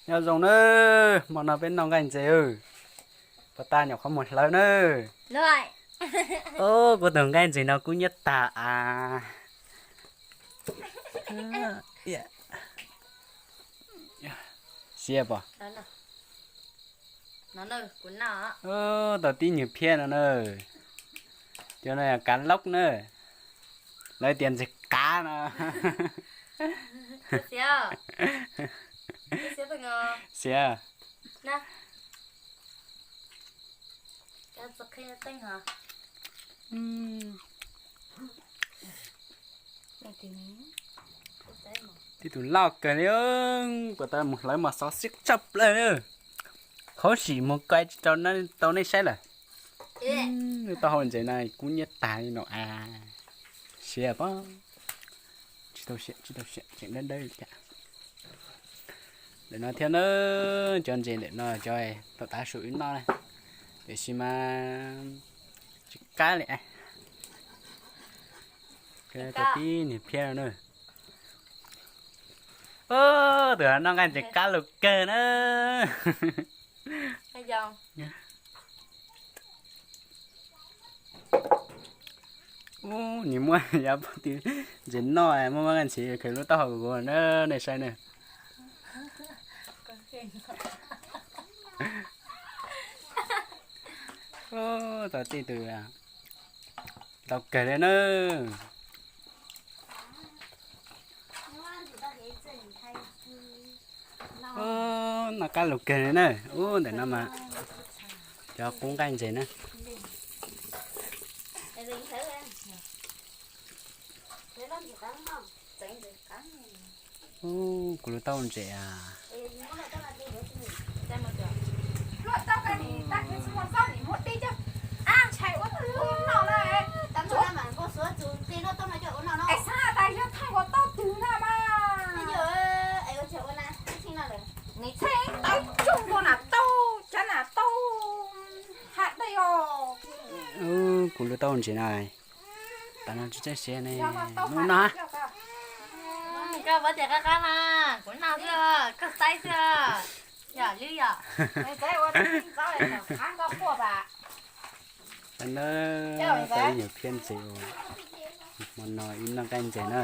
Nyob zoo nawb, hmo no peb noj nqaij ntses. Puas tau nyuam qhuav mus hlawv nawb. Kuv tus nqaij ntses no kub nyab tag as. Siab pom. Tau tib nyuag phiab no na. Cov no yog kav laub na. Lawv tias ntses qav no. Siab. Tib tug loj kawg li, puas tau mus hlawv mas xov xiab tshaj plaws li. Khuv xim mus ko tsis tau nej saib lawm. Lub taub hau ntses no kub nyab tag li no as. Siab pob. Tsis tau siam, tsis tau siam, tseem dawb dawb li cas. Ntawm no thiab na, cov ntses ntawm no cov tau tav su wb noj na, tiam sis mas tsis qab li. Tau tib niag phiab no na. Tus noj nqaij ntses qab lug kawg na. Ub, nws muab yav pog ti ntses noj, muab nqaij ntses khaws lub taub hau kuv na, nej saib na. Tau tib tug ntau kawg li na. Noj qab lug kawg li na. Ub, ntawm no mas cov qub nqaij ntses na. Ub, kuv lub taub ntses as. Ub, kuv lub taub ntses na. Tam no tsis txawj siav ne, mus noj. Koj muab tias qab qab mas kuv noj xwb, koj saib xwb. Yog li yog. Tau na, tau ib nyuag phiab ntses, hmo no wb noj nqaij ntses na.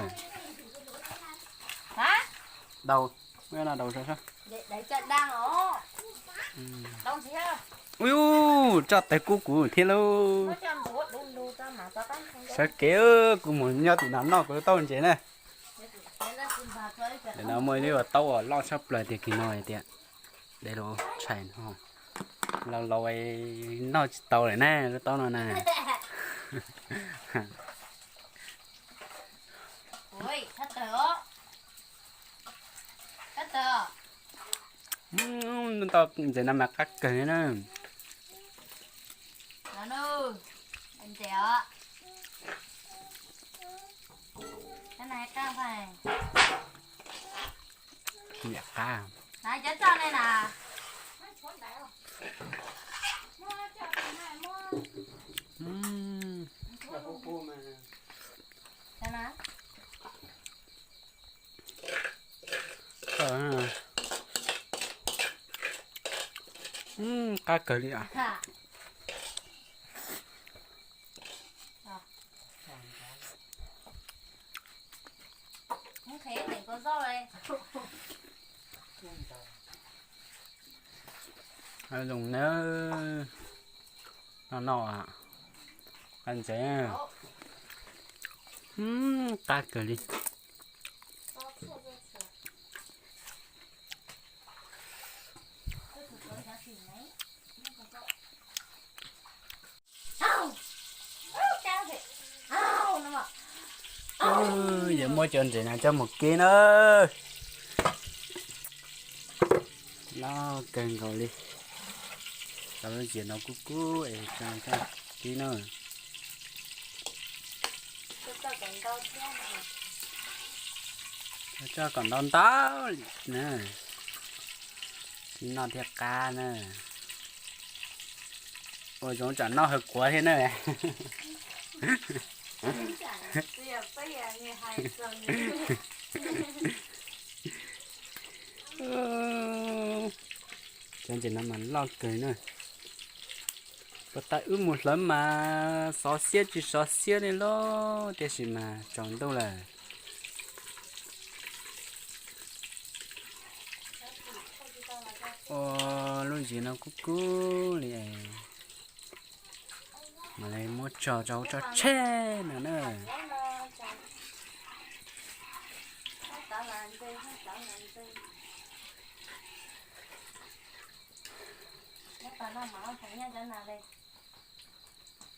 Dau, muab no dau saib. Ui, tsoj tawg kub kuv thiab lauj. Sawv kev, kuv mus nyob tim no noj kuv lub taub ntses na. Ntawm no muaj ib lub taub uas loj tshaj plaws tiag kis no tias, de los tshais no, laus laus noj tsis tau lawm na, lub taub no na. Ntses no mas qab kawg na. Niam qab. Qab kawg li as. Zoo na, no no, qab ntses, qab kawg li. Yuav muab cov ntses no coj mus kib na. Loj kawg nkaus li. Cov lub ntses no kub kub es coj kib na. Coj kom ntau ntau na, thiaj noj thiaj qab na. Ua zoo tsam noj hawv kuav thiab na. Cov ntses no mas loj kawg na. Puag ta wb mus hlawv mas xov xiab tsis xov xiab li lauj, tiam sis mas tsaus ntuj lawm. Ua lub zis no kub kub li es mam li muab tso rau hauv tso tseg no na.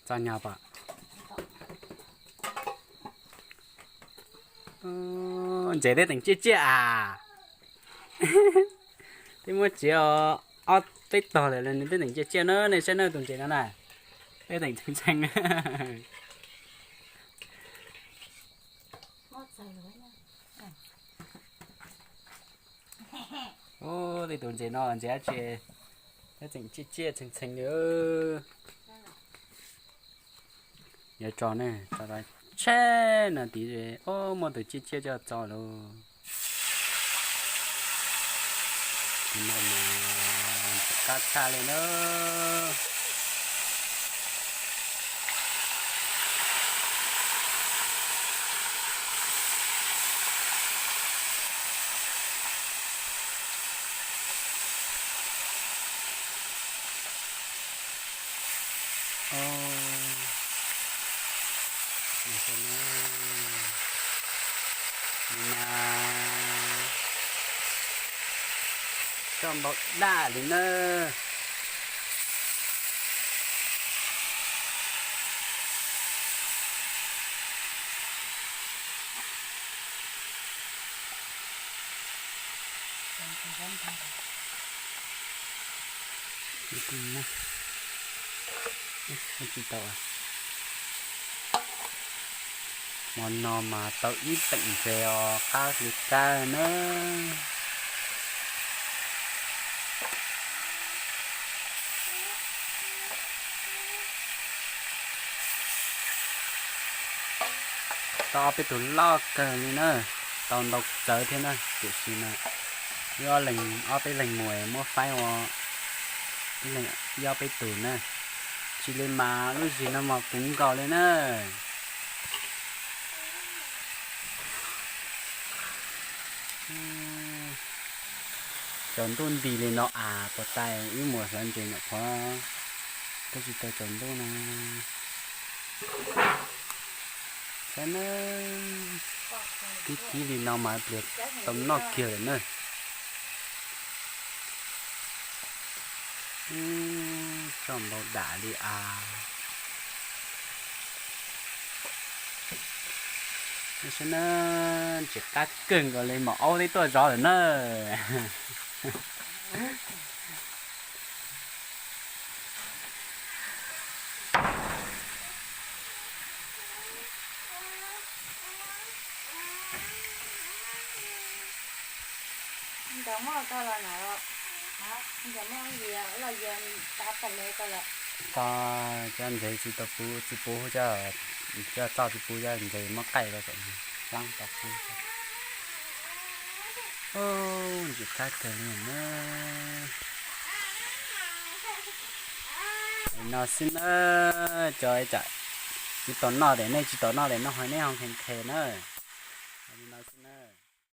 Txog nyo pom. Ntses tej teem tsiaj tsiaj as. Twb muab txiav ob peb tog lawm los nws tej teem tsiaj tsiaj na, nej saib na tus ntses no na. Tej teem tshee tshee. Ub, tej tus ntses no ntses dab tsi, tej teem tsiaj tsiaj tshee tshee li. Yuav tso ne, tso tso tseg no tid, ub, muaj tus tsiaj tsiaj coj txo lauj. Tus no mas qab tshaj li na. Ub, no, no mas coj npau daj li na. Tsis tau, hmo no mas tau ib teem ntses os, qab li qab na. Tau ob peb tus loj kawg li na, tau ntau txawv thiab na, tiam sis mas ib ob leeg, ob peb leeg mus muab faib ua, ib ob peb tus na, tsis li mas lub zis no mas puv nkaus li na. Tsaus ntuj nti li no as, puag ta wb mus hlawv ntses nyuam qhuav, twb tsis tau tsaus ntuj na. Saib na, kib kib li no mas pliag tau noj kiag lawm na. Coj npau dam li as. Saib na, ntses qab kawg nkaus li, maum aub twb tuaj zov lawm na. Tso, cov ntses tsis tau puv, tsis puv, coj txoj tsis puv, cov ntses muab qaij rau kom hlab tau puv. Ub, ntses qab kawg li na. Li no xwb na, cov tsam tsis tau noj ces nej tsis tau noj ces noj ho neb ho nkhe nkhe na. Li no xwb na.